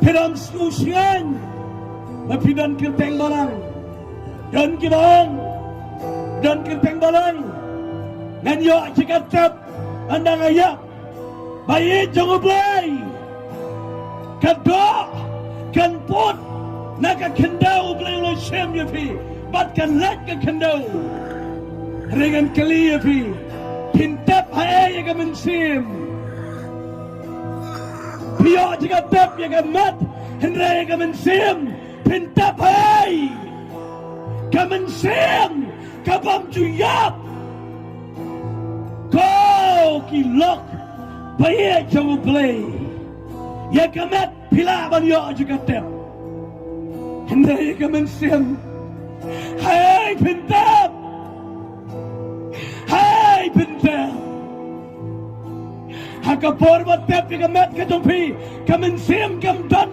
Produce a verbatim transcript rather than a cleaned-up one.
Phi dang sngewsih ba phi don kyrteng balang. Don ki ba ong, don kyrteng balang. Ngan ïoh jaka tep ynda nga ïap. Ba ïeit jong U Blei ka doh, kan put na ka khyndew. U Blei u la shim ïa phi bad kan leit ka khyndew. Hynrei ngan kylli ïa phi, phin tep haei ïa ka mynsiem? Phi ïoh jaka tep ïa ka met, hynrei ïa ka mynsiem phin tep haei? Ka mynsiem ka bym ju ïap. Ko ki lok ba ïeit jong U Blei, ïa ka met phi lah ban ïoh jaka tep, hynrei ïa ka mynsiem, haei phin tep? Haei phin tep? Ha ka por ba tep ïa ka met ka jong phi, ka mynsiem kam don